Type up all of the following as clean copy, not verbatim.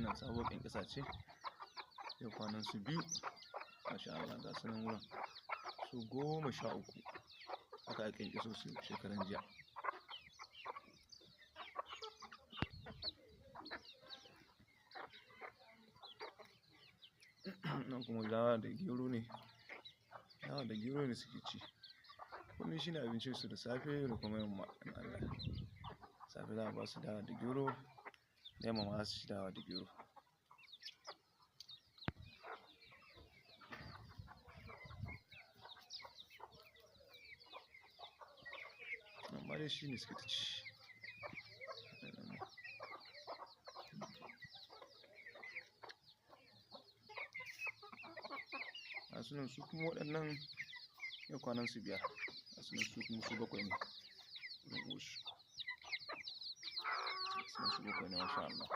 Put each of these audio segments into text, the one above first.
Wannan sabuwar ƙyanƙyasa ce, yau kwanan su 2. Masha Allah, ga su nan wurin su 13 haka aka ƙyanƙyaso su shekaran jiya. Nan kuma dawa da gero ne, dawa da gero ne suke ci. Kullum shi ne abincinsu da safe da kuma yamma in Allah ya yarda. Safe za a ba su dawa da gero, da yamma ma za su ci dawa da gero. Amma dai shi ne suke ta ci. Ga su nan su kuma waɗannan yau kwanan su 5, ga su nan su kuma su 7 ne wurin uwarsu. Ga su nan su 7 ne masha Allah.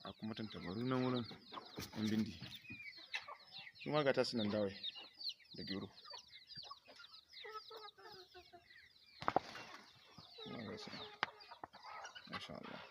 Ga kuma tantabaru nan wurin ƴan bindi. Su ma ga tasu nan dawai da gero. Su ma ga su nan masha Allah.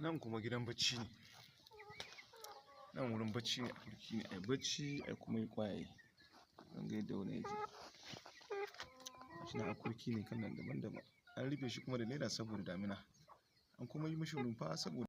Nan kuma gidan bacci ne. Nan wurin bacci ne, akurki ne, ai bacci ai kuma yi ƙwayaye. Kun ga yadda wurin yake. Gashi nan akurki ne kala daban daban. An rufe shi kuma da leda saboda damina. An kuma yi mishi rumfa saboda.